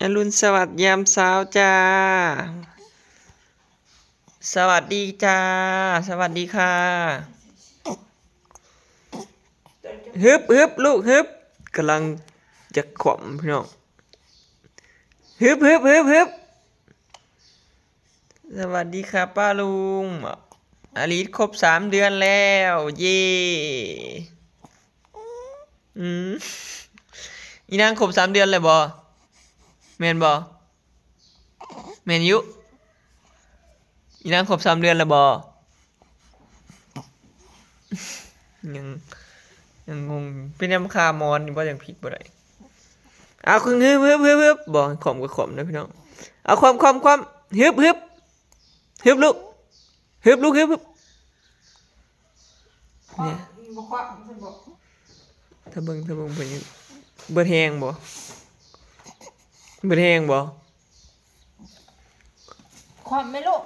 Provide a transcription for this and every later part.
ອະລຸນສະຫວັດຍາມເຊົ້າຈ້າ. ສະຫວັດດີຈ້າ. ສະຫວັດດີຄ່ະ. ຮຶບ ຮຶບ ລູກ ຮຶບ. ກຳລັງຈະຂວ້ຳພີ່ນ້ອງ. ຮຶບ ຮຶບ ຮຶບ ຮຶບ. ສະຫວັດດີຄ່ະປ້າລຸງ. ອາລິດຄົບສາມເດືອນແລ້ວ. ເຢ. ອືມ ອີນາງຄົບສາມເດືອນແລ້ວບໍ່? ແມ່ນບໍ່? ແມ່ນຢູ່. ອີນາງຄົບສາມເດືອນແລ້ວບໍ່? ຍັງ ຍັງງົງ. ເປັນຫຍັງຄາມອນນີ້ບໍ່? ຍັງພິກບໍ່ໄດ້. ເອົາ ຄຶ່ງ ຮຶບ ຮຶບ ຮຶບ ຮຶບ. ບໍ່ ຂວ້ຳກໍຂວ້ຳເດີພີ່ນ້ອງ. ເອົາ ຂວ້ຳ ຂວ້ຳ ຂວ້ຳ. ຮຶບ ຮຶບ ຮຶບລູກ. ຮຶບລູກ ຮຶບ ຮຶບ. ນີ້ ບໍ່ຄວັກຊັ້ນບໍ? ຖ້າເບິ່ງ ຖ້າເບິ່ງເພິ່ນ ເບິດແຮງບໍ່? ເບິດແຮງບໍ່? ຄວັກແມ່ລູກ.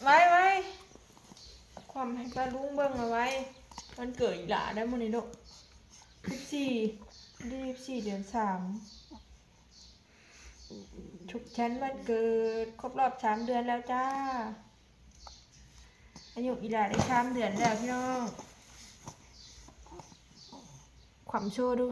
ໄວໆ ຄວັກໃຫ້ປ້າລຸງເບິ່ງ. ໄວໆ ວັນເກີດອີ່ຫຼ້າໄດ໋ມື້ນີ້ລູກ. ສິບສີ່ ວັນທີສິບສີ່ ເດືອນສາມ. ສຸກສັນວັນເກີດ ຄົບຮອບສາມເດືອນແລ້ວຈ້າ. ອາຍຸອີ່ຫຼ້າໄດ້ສາມເດືອນແລ້ວພີ່ນ້ອງ. ຂວ້ຳໂຊດູ.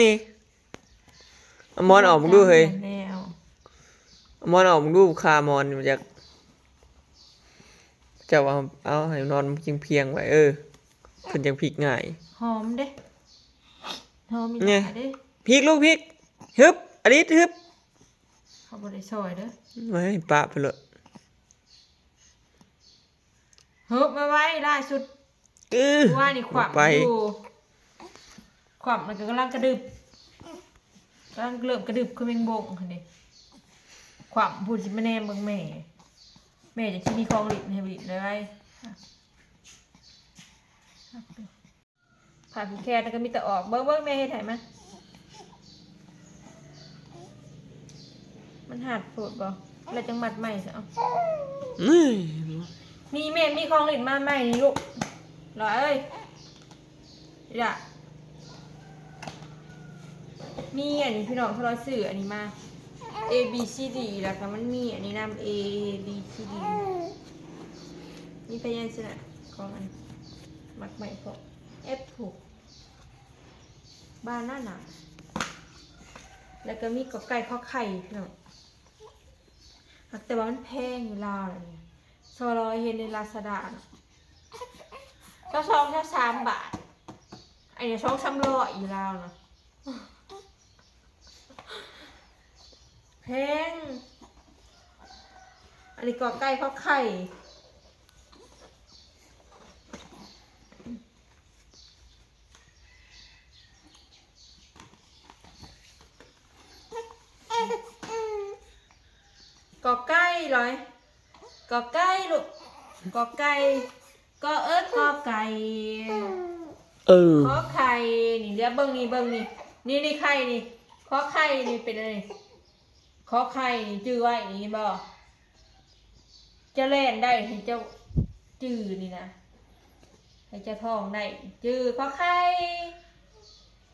ນີ້. ອາມອນອອກເບິ່ງດູເຮີ້ຍ. ອາມອນອອກເບິ່ງດູ ຄາມອນຢູ່ຈັກ. ເຈົ້າວ່າເອົາໃຫ້ນອນພຽງໆໄວ້ ເອີ ເພິ່ນຈັ່ງພິກງ່າຍ. ຫອມເດ້ ຫອມອີ່ຫຼ້າເດ້. ພິກລູກພິກ. ຮຶບ ອາລິດ ຮຶບ. ເຂົາບໍ່ໄດ້ຊ່ອຍເດີ. ໄວ້ປະໄປໂລດ. ເຮີບມາໄວ້ ຫຼ້າສຸດ ອື ເມື່ອວານນີ້ຂວ້ຳຢູ່ ຂວ້ຳແລ້ວກໍກຳລັງກະດຶບ ກຳລັງເລີ່ມກະດຶບຄືແມງບົງຫັ້ນເດ້. ຂວ້ຳ ຜູ້ຊິມາແນມເບິ່ງແມ່ ແມ່ຈັ່ງຊິມີຂອງຫຼິ້ນໃຫ້ຫຼິ້ນໄວໆ. ຜ້າຜູກແຂນກໍມີແຕ່ອອກ. ເບິ່ງໆ ແມ່ເຮັດໃຫ້ມາ. ມັນຮັດໂພດບໍ່? ແລ້ວຈັ່ງມັດໃໝ່ຊະ. ເອົາ ນີ້ ນີ້ແມ່ມີຂອງຫຼິ້ນມາໃໝ່ນີ້ລູກ. ຫຼ້າເອີຍ ອີ່ຫຼ້າ ມີອັນນີ້ພີ່ນ້ອງ ເຂົາລອຍຊື້ອັນນີ້ມາ A B C D ແລ້ວກໍມັນມີອັນນີ້ນຳ A B C D ມີພະຍັນຊະນະຂອງອັນມັດໃໝ່ພ້ອມ. ແອັບໂພ ບານານາ ແລ້ວກໍມີກອໄກ່ ຂໍໄຂ່ ພີ່ນ້ອງ. ຫາກແຕ່ວ່າມັນແພງຢູ່ລາວນີ້ ຊໍລອຍເຫັນໃນລາຊາດານະ ຊາວສອງ ຊາວສາມບາດ. ອັນນີ້ສອງສາມຮ້ອຍຢູ່ລາວນະ. ແພງ. ອັນນີ້ກໍໄກ່ ຂໍໄຂ່ ກໍໄກ່ລອຍ ກໍໄກ່ລູກ ກໍໄກ່. ກໍເອີ ກໍໄກ່ ເອີ ຂໍໄຂ່ ນີ້ ດຽວເບິ່ງນີ້ ເບິ່ງນີ້ ນີ້ ນີ້ໄຂ່ນີ້ ຂໍໄຂ່ນີ້ເປັນອັນນີ້ ຂໍໄຂ່ນີ້ຈື່ໄວ້ນີ້ ເຫັນບໍ່? ຈະແລ່ນໄດ້ ໃຫ້ເຈົ້າຈື່ນີ້ນະ ໃຫ້ເຈົ້າທ່ອງໄດ້ ຈື່ ຂໍໄຂ່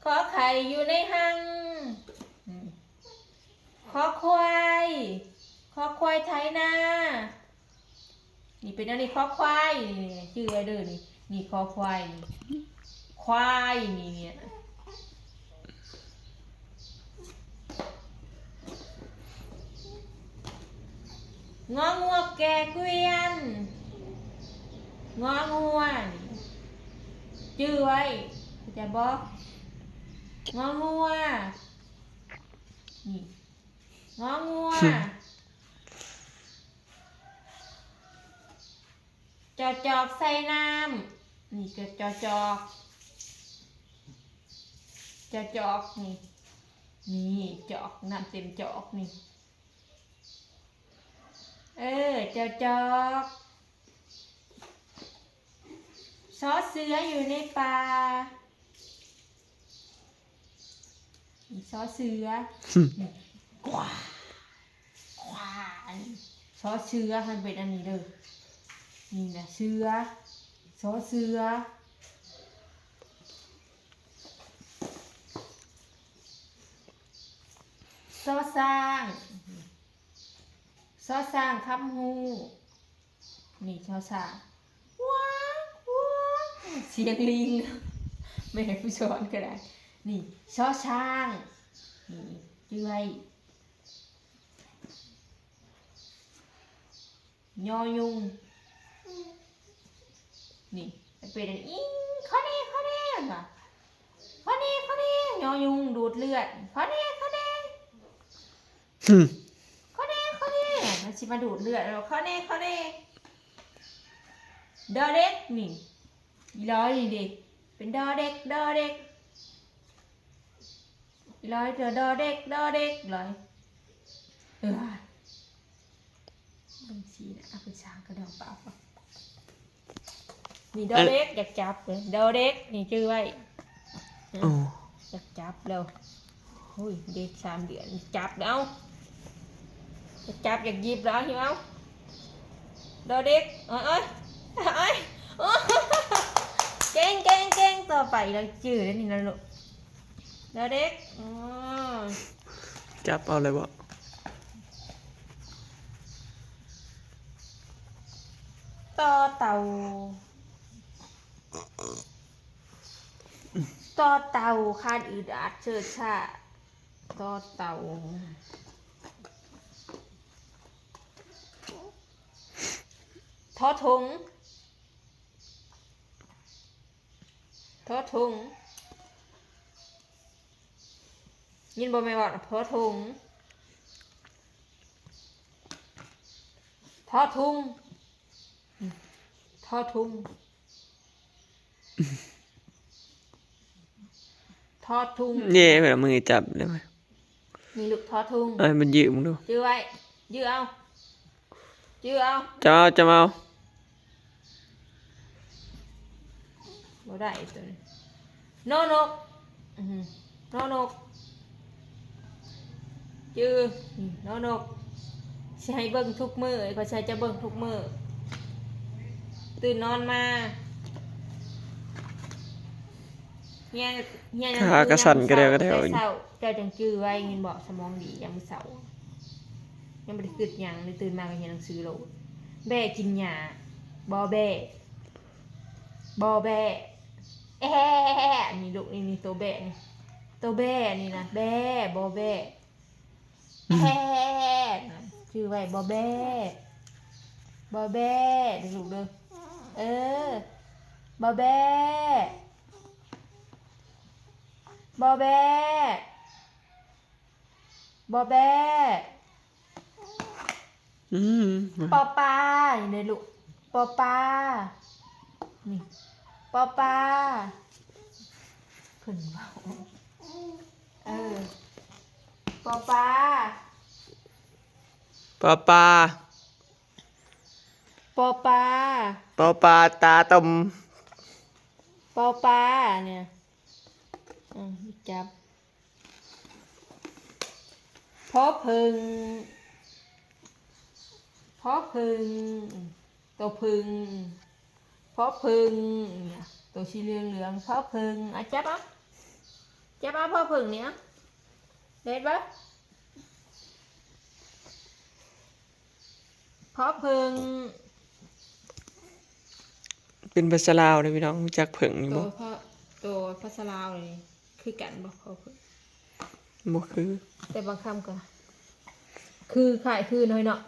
ຂໍໄຂ່ຢູ່ໃນຮັງ ອືມ ຂໍຄວາຍ ຂໍຄວາຍໄຖນາ. ນີ້ເປັນອັນນີ້ ຄໍຄວາຍ ນີ້ ຈື່ໄວ້ເດີນີ້ ນີ້ຄໍຄວາຍນີ້ ຄວາຍນີ້ ນີ້ ງໍງົວແກ່ເກວຽນ ງໍງົວນີ້ ຈື່ໄວ້ ເຂົ້າໃຈບໍ່? ງໍງົວ ນີ້ ງໍງົວ ຈອຈອກໃສ່ນ້ຳ ນີ້ກໍຈອຈອກ ຈອຈອກນີ້ ນີ້ຈອກ ນ້ຳເຕັມຈອກນີ້ ເອີ ຈອຈອກ ຊອເສືອຢູ່ໃນປ່າ ນີ້ ຊອເສືອ ນີ້ ກວາ ກວາ ນີ້ ຊໍເສືອ ມັນເປັນອັນນີ້ເດີ ນີ້ນະ ເສືອ ຊໍເສືອ ຊໍຊ້າງ ຊໍຊ້າງຄຳຮູ້ ນີ້ ຊໍຊ້າງ ວ້າ ວ້າ ສຽງລິງ ແມ່ຜູ້ສອນກໍໄດ້ ນີ້ ຊໍຊ້າງ ນີ້ ຈື່ໄວ້ ຍໍຍຸງ ນີ້ ເປັນອີ່ ຂໍແດ່ ຂໍແດ່ ວ່າ ຂໍແດ່ ຂໍແດ່ ຍໍຍຸງດູດເລືອດ ຂໍແດ່ ຂໍແດ່ ຂໍແດ່ ຂໍແດ່ ມັນຊິມາດູດເລືອດ ຂໍແດ່ ຂໍແດ່ ດໍເດັກ ນີ້ ອີຫຼອຍນີ້ເດ ເປັນ ດໍເດັກ ດໍເດັກ ອີຫຼອຍ ດໍເດັກ ດໍເດັກ ອີຫຼອຍ ເອີ ເບິ່ງຊີ້ນະ ເອົາໄປສ້າງກະດອງປາກ ນີ້ ດໍເດັກ ຢາກຈັບເລີຍ ດໍເດັກ ນີ້ຈື່ໄວ້ ໂອ້ ຢາກຈັບແລ້ວ ໂອ້ຍ ເດັກສາມເດືອນ ຈັບແລ້ວ ຢາກຈັບ ຢາກຫຍິບແລ້ວ ຫິວເອົາ ດໍເດັກ ໂອ້ຍ ໂອ້ຍ ໂອ້ຍ ເກັ່ງ ເກັ່ງ ເກັ່ງ ຕໍ່ໄປລະຈື່ແລ້ວນີ້ນະລູກ ດໍເດັກ ອໍ ຈັບເອົາເລີຍບໍ? ຕໍ່ເຕົ່າ ຕໍ່ເຕົ່າ ຄານອຶດອັດເຊີດຊາ ຕໍ່ເຕົ່າ ທໍຖົງ ທໍຖົງ ຍິນບໍ່ແມ່ເວົ້າ ທໍຖົງ ທໍທຸງ ທໍທຸງ ທໍທຸງ ເຢ້ ເວລາມືຈັບໄດ້ໄໝ? ນີ້ລູກ ທໍທຸງ ເອີ ມັນຢືດມຶງດູ ຈື່ໄວ້ ຢືດເອົາ ຈື່ເອົາ ຈັບເອົາ ຈັບເອົາ ບໍ່ໄດ້ໂຕນີ້ ນໍນົກ ອື ນໍນົກ ຈື່ ນີ້ ນໍນົກ ຊິໃຫ້ເບິ່ງທຸກມື້ ຂ້ອຍຊິໃຫ້ເຈົ້າເບິ່ງທຸກມື້ ຕື່ນນອນມາ ຮຽນ ຮຽນໜັງສືຍາມເຊົ້າ ແຕ່ເຊົ້າເຈົ້າຈັ່ງຈື່ໄວ້ ຍິນບໍ່? ສະໝອງດີຍາມມື້ເຊົ້າ ຍັງບໍ່ໄດ້ຄິດຫຍັງເລີຍ ຕື່ນມາກໍຮຽນໜັງສືໂລດ ແບ້ກິນຫຍ້າ ບໍ່ແບ້ ບໍ່ແບ້ ແອ້ ນີ້ລູກ ນີ້ ນີ້ ໂຕແບ້ນີ້ ໂຕແບ້ນີ້ນະ ແບ້ ບໍ່ແບ້ ແອ້ ນະ ຈື່ໄວ້ ບໍ່ແບ້ ບໍ່ແບ້ ເດີລູກເດີ ເອີ ບໍ່ແບ້ ບໍ່ແບ້ ບໍ່ແບ້ ອືມ ປໍປາ ນີ້ເດ້ລູກ ປໍປາ ນີ້ ປໍປາ ເພິ່ນເວົ້າ ເອີ ປໍປາ ປໍປາ ປໍປາ ປໍປາຕາຕົມ ປໍປາ ນີ້ ອືມ ຈັບ ພໍເຜິ້ງ ພໍເຜິ້ງ ໂຕເຜິ້ງ ພໍເຜິ້ງ ໂຕສີເຫຼືອງໆ ພໍເຜິ້ງ ອະ ຈັບເອົາ ຈັບເອົາ ພໍເຜິ້ງນີ້ ເຫັນບໍ່? ພໍເຜິ້ງ ເປັນພາສາລາວເດ້ພີ່ນ້ອງ ຮູ້ຈັກເຜິ້ງນີ້ບໍ່? ໂຕພາ ໂຕພາສາລາວນີ້ຄືກັນບໍ່? ພໍເຜິ້ງ ບໍ່ຄື ແຕ່ບາງຄຳກໍຄື ຄ້າຍຄືໜ້ອຍເນາະ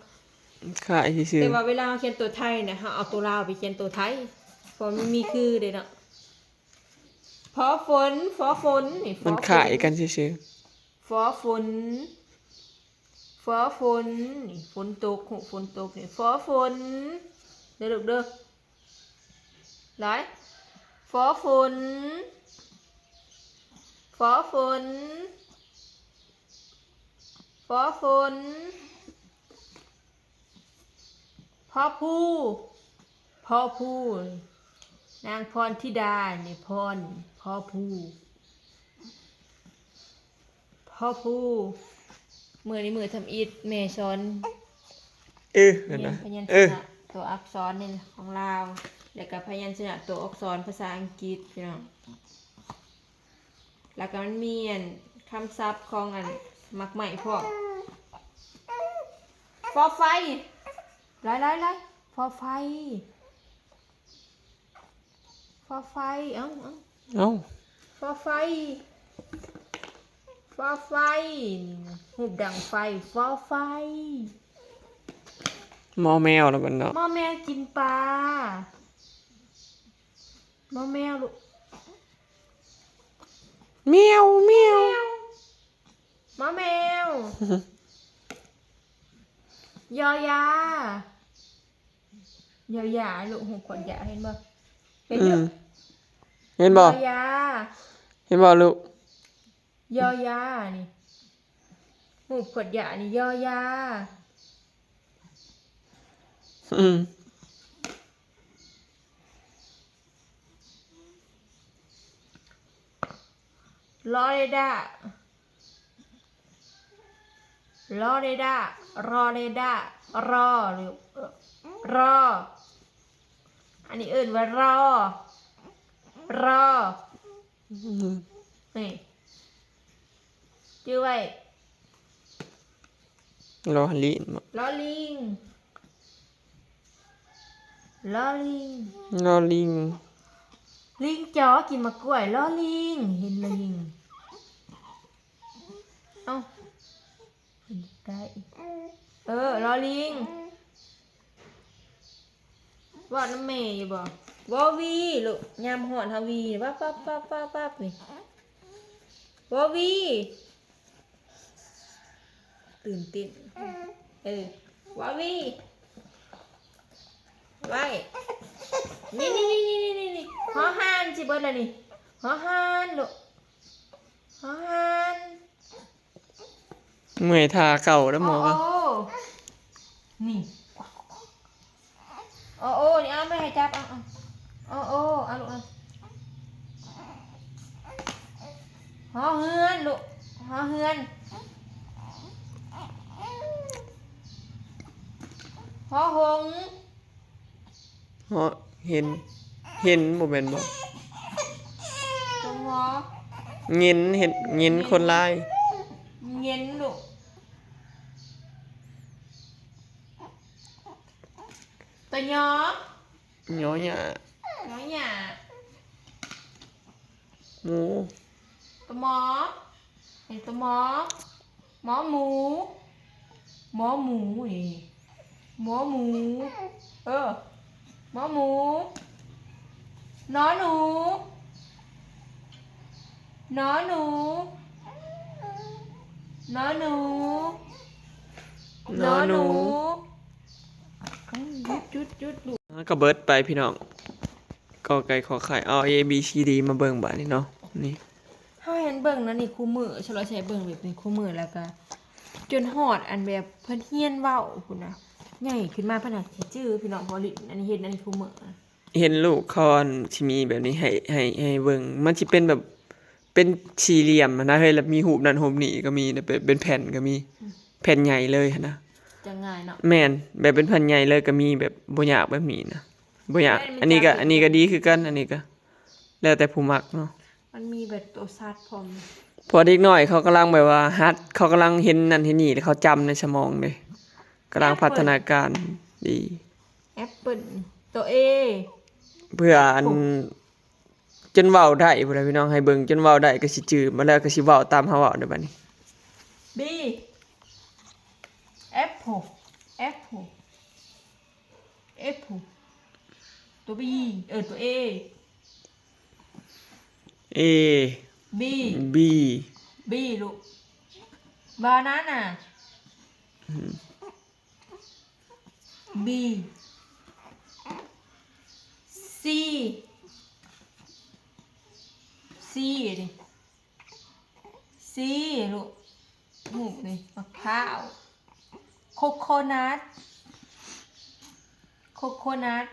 ຄ້າຍຊື່ໆ ແຕ່ວ່າເວລາເຮົາຂຽນໂຕໄທນະ ເຮົາເອົາໂຕລາວໄປຂຽນໂຕໄທ ເພາະມັນມີຄືເດ້ເນາະ ພໍຝົນ ຟໍຝົນນີ້ ມັນຄ້າຍກັນຊື່ໆ ຟໍຝົນ ຝົນ ຝົນ ນີ້ ຝົນຕົກ ຮູ້ຝົນຕົກນີ້ ຟໍຝົນ ເດີລູກເດີ ຫຼາຍ ຟໍຝົນ ຟໍຝົນ ຟໍຝົນ ພໍພູ ພໍພູ ນາງພອນທິດາ ນີ້ ພອນ ພໍພູ ພໍພູ ມື້ນີ້ມື້ທຳອິດ ແມ່ສອນ ເອີ ແມ່ນ ພະຍັນຊະນະ ເອີ ຕົວອັກສອນໃນຂອງລາວ ແລ້ວກໍພະຍັນຊະນະຕົວອັກສອນພາສາອັງກິດ ພີ່ນ້ອງ. ແລ້ວກໍມັນມີອັນຄຳສັບຂອງອັນໝາກໄມ້ພ້ອມ. ຟອໄຟ ໄລ່ໆໆ ຟອໄຟ ຟອໄຟ ເອົ້າ ເອົ້າ ເອົ້າ ຟອໄຟ ຟອໄຟ ຮູບດັງໄຟ ຟອໄຟ. ມໍແມວລະບັດເນາະ ມໍແມວກິນປາ ມໍແມວລູກ ແມວ ແມວ ມໍແມວ ຍໍຢາ ຍໍຢາລູກ ຮູບຂວດຢາ ເຫັນບໍ່ ເຫັນຢູ່ ອືມ ເຫັນບໍ່ ຍໍຢາ ເຫັນບໍ່ລູກ ຍໍຢານີ້ ຮູບຂວດຢານີ້ ຍໍຢາ ອືມ ລໍເຣດາ ລໍເຣດາ ລໍເຣດາ ລໍ ຫຼື ລໍ ອັນນີ້ເອີ້ນວ່າລໍ ລໍ ອືມ ນີ້ ຈື່ໄວ້ ລໍລີງ ລໍລີງ ລໍລີງ ລໍລີງ ລີງຈໍກິນໝາກກ້ວຍ ລໍລີງ ເຫັນລະລີງ ເອົ້າ ໄດ້ ເອີ ລໍລີງ ເວົ້ານຳແມ່ຢູ່ບໍ່? ວໍວີລູກ ຍາມຮ້ອນເຮົາວີ ວັບໆໆໆນີ້ ວໍວີ ຕື່ນເຕັ້ນ ເອີ ວໍວີ ໄວ້ ນີ້ໆໆໆ ຫໍຮ່ານຊິເບິດແລ້ວນີ້ ຫໍຮ່ານລູກ ຫໍຮ່ານ. ເມື່ອຍທ່າເຂົ້າເດີໝໍ ອໍ ອໍ ນີ້ ອໍ ອໍ ນີ້ ເອົາມາໃຫ້ຈັບ ເອົາ ເອົາ ອໍ ອໍ ເອົາລູກ ເອົາ ຫໍເຮືອນລູກ ຫໍເຮືອນ ຫໍຫົງ ເຫາະ ເຫັນ ເຫັນ ບໍ່ແມ່ນບໍ່? ຕົວງໍ ເຫງັນ ເຫັນ ເຫງັນ ເຫງັນ ຄົນລາຍ ເຫງັນລູກ ຕົວ ຍອ ຍອຫຍ້າ ຍອຫຍ້າ ໝູ ຕົວ ມອ ເຫັນຕົວ ມອ ມອໝູ ມອໝູນີ້ ມອໝູ ເອີ ມອໝູ ນອໜູ ນອໜູ ນອໜູ ນອໜູ ນອໜູ ຢຸດ ຢຸດ ຢຸດ ລູກ ມັນກໍເບິດໄປພີ່ນ້ອງ ກໍໄກ່ ຂໍໄຂ່ ເອົາ ເອ ບີ ຊີ ດີ ມາເບິ່ງບາດນີ້ເນາະ ນີ້ ເຮົາເຫັນເບິ່ງນະນີ້ຄູ່ມື້ ສະຫຼອຍໃສ່ເບິ່ງແບບນີ້ຄູ່ມື້ ແລ້ວກະຈົນຮອດອັນແບບເພິ່ນຮຽນເວົ້າພຸ້ນນະ ໃຫຍ່ຂຶ້ນມາເພິ່ນຫາຊິຈື່ພີ່ນ້ອງ ເພາະຫຼິ້ນອັນນີ້ ເຮັດອັນນີ້ຄູ່ມື້ ເຫັນລູກເຂົາອັນຊິມີແບບນີ້ໃຫ້ ໃຫ້ ໃຫ້ເບິ່ງ ມັນຊິເປັນແບບ ເປັນສີ່ຫຼ່ຽມຫັ້ນນະເຮີຍ ແລ້ວມີຮູບນັ້ນຮູບນີ້ກໍມີນະ ເປັນ ເປັນແຜ່ນກໍມີ ອືມ ແຜ່ນໃຫຍ່ເລີຍຫັ້ນນະ ຈະງ່າຍເນາະ ແມ່ນ ແບບເປັນແຜ່ນໃຫຍ່ເລີຍກໍມີ ແບບບໍ່ຍາກແບບນີ້ນະ ບໍ່ຍາກ ແມ່ນ ອັນນີ້ກໍ ມັນຈະ ອັນນີ້ກໍດີຄືກັນ ອັນນີ້ກໍ ແລ້ວແຕ່ຜູ້ມັກເນາະ ມັນມີແບບໂຕສັດພ້ອມ ເພາະເດັກນ້ອຍເຂົາກຳລັງແບບວ່າຫັດ ເຂົາກຳລັງເຫັນນັ້ນເຫັນນີ້ ແລ້ວເຂົາຈຳໃນສະໝອງເດ້ ກຳລັງ ແອັບເປິ້ນ ພັດທະນາການດີ ແອັບເປິ້ນ ໂຕ ເອ ເພື່ອອັນ ໂອ້ ຈົນເວົ້າໄດ້ພຸ້ນແຫຼະພີ່ນ້ອງ ໃຫ້ເບິ່ງຈົນເວົ້າໄດ້ກໍຊິຈື່ ມາແລ້ວກໍຊິເວົ້າຕາມເຮົາເວົ້າເດີບັດນີ້ ບີ ແອັບເປິ້ນ ແອັບເປິ້ນ ແອັບເປິ້ນ ໂຕ ບີ ເອີ ໂຕ ເອ ເອ ບີ ບີ ບີລູກ ບານານາ ອືມ ບີ ຊີ ຊີນີ້ ຊີລູກ ຮູບນີ້ ໝາກພ້າວ ໂຄໂຄນັດ ໂຄໂຄນັດ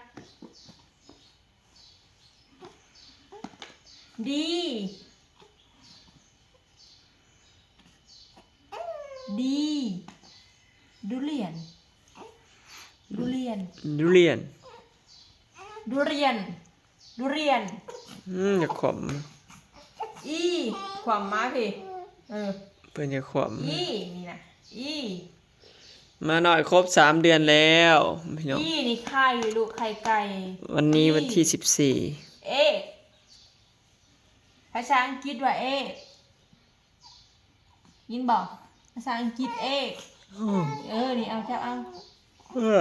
ດີ ດີ ດູຣຽນ ດຸລຽນ ດຸລຽນ ດຸລຽນ ດຸລຽນ ອືມ ຢ່າຂວາມ ອີ ຂວາມມາພີ້ ເອີ ເພິ່ນຢ່າຂວາມ ອີ ນີ້ນະ ອີ ໝານ້ອຍຄົບສາມເດືອນແລ້ວ ພີ່ນ້ອງ ອີ ນີ້ໄຂ່ລູກ ໄຂ່ໄກ່ ວັນນີ້ວັນທີສິບສີ່ ເອກ ພາສາອັງກິດວ່າເອກ ຍິນບໍ່? ພາສາອັງກິດເອກ ອືມ ເອີ ນີ້ເອົາ ຈັບເອົາ ເອີ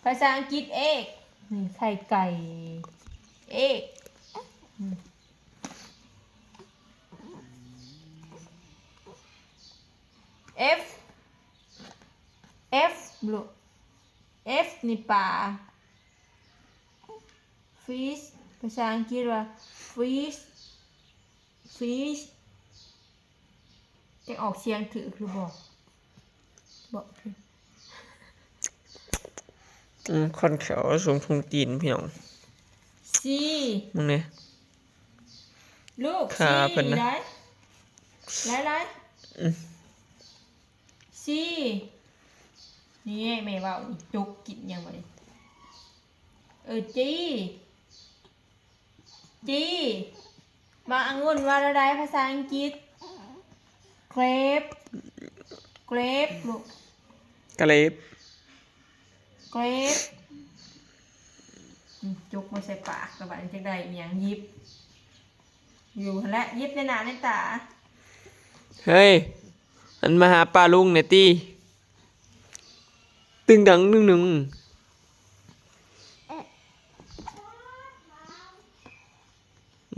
ພາສາອັງກິດເອກ ນີ້ ໄຂ່ໄກ່ ເອກ ອືມ ເອັຟ ເອັຟ ລູກ ເອັຟ ນີ້ປາ ຟີຊ ພາສາອັງກິດວ່າຟີຊ ຟີຊ ຈັກອອກສຽງຖືກຫຼືບໍ່ ບໍ່ ອືມ ຄັນແຂ້ວສູງທຸງຕີນ ພີ່ນ້ອງ ຊີ ມຶງນີ້ ລູກ ຂາເພິ່ນນະ ຫຼາຍໆ ອືມ ຊີ ນີ້ແມ່ເວົ້າ ຈົກກິນຫຍັງບັດນີ້ ເອີ ຈີ ຈີ ໝາກອະງຸ່ນວ່າແນວໃດພາສາອັງກິດ? ເກຣບ ເກຣບ ລູກ ເກຣບ ເກຣບ ອືມ ຈົກມາໃສ່ປາກ ລະບາດນີ້ຈັກໄດ້ອີຫຍັງ ຢິບ ຢູ່ຫັ້ນແຫຼະ ຢິບໃນໜ້າໃນຕາ ເຮີ້ຍ ອັນມາຫາປ້າລຸງແດ່ຕິ ຕຶງດັງຕຶງດຶງ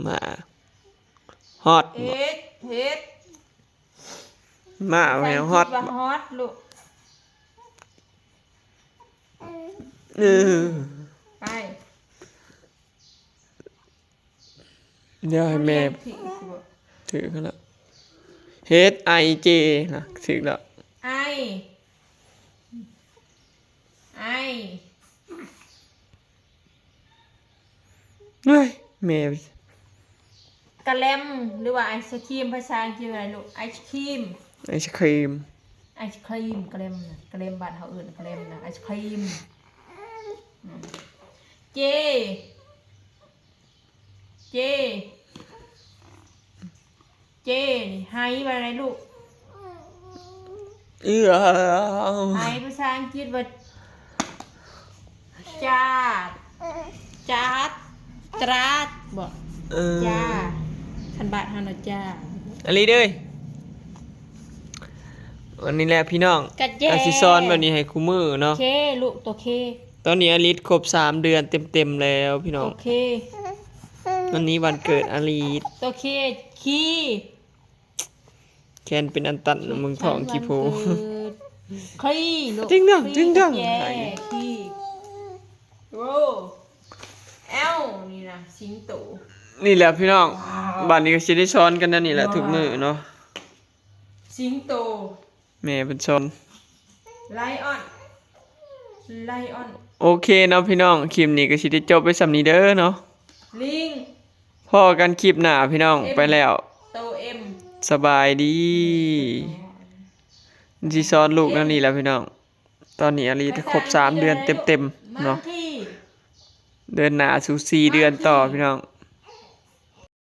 ມາ ຮອດ ເຮັດ ເຮັດ ມາແມວຮອດ ພາສາອັງກິດວ່າຮອດ ລູກ ເອີ ໄປ ດຽວໃຫ້ແມ່ ຖືກແລ້ວ ເຮັດ ໄອ ເຈ ນະ ຖືກແລ້ວ ໄອ ໄອ ເຮີ້ຍ ແມ່ ກະແລັມ ຫຼືວ່າໄອສະຄຣີມ ພາສາອັງກິດວ່າຫຍັງລູກ? ໄອສະຄຣີມ ໄອສະຄຣີມ ໄອສະຄຣີມ ກະແລັມນະ ກະແລັມບ້ານເຮົາເອີ້ນກະແລັມນະ ໄອສະຄຣີມ ອືມ ເຈ ເຈ ເຈ ນີ້ ໄຮວ່າໄດລູກ? ເອື້ອ ໄຮພາສາອັງກິດວ່າ ຈາດ ຈາດ ຕາດ ບໍ່? ເອີ ຈາ ຄັນບ້ານເຮົານະ ຈາ ອາລີເອີຍ ອັນນີ້ແຫຼະພີ່ນ້ອງ ກະແຈ ກະຊິສອນແບບນີ້ໃຫ້ຄູ່ມື້ເນາະ ເຄ ລູກ ຕົວເຄ ຕອນນີ້ອາລິດຄົບສາມເດືອນເຕັມໆແລ້ວພີ່ນ້ອງ ໂອເຄ ວັນນີ້ວັນເກີດອາລິດ ຕົວເຄ ຄີ ແຂນເປັນອັນຕັນ ເບິ່ງທ້ອງຂີ້ໂພ ຄີ ລູກ ຕິງດັງ ຕິງດັງ ແຈ ຄີ ໂຣ ແອວ ນີ້ນະ ສິງໂຕ ນີ້ແຫຼະພີ່ນ້ອງ ວ້າວ ບາດນີ້ກໍຊິໄດ້ສອນກັນແນວນີ້ແຫຼະ ວ້າວ ທຸກມື້ເນາະ ສິງໂຕ ແມ່ເພິ່ນສອນ ໄລອອນ ໄລອອນ ໂອເຄເນາະພີ່ນ້ອງ ຄລິບນີ້ກໍຊິໄດ້ຈົບໄວ້ສ່ຳນີ້ເດີເນາະ ລິງ ພໍ້ກັນຄລິບໜ້າພີ່ນ້ອງ ເອັມ ໄປແລ້ວ ໂຕເອັມ ສະບາຍດີ ຊິສອນລູກແນວນີ້ແຫຼະພີ່ນ້ອງ ຕອນນີ້ອາລີໄດ້ຄົບສາມເດືອນເຕັມໆເນາະ ມັງຄີ ເດີນໜ້າສູ່ສີ່ເດືອນຕໍ່ ມັງຄີ ພີ່ນ້ອງ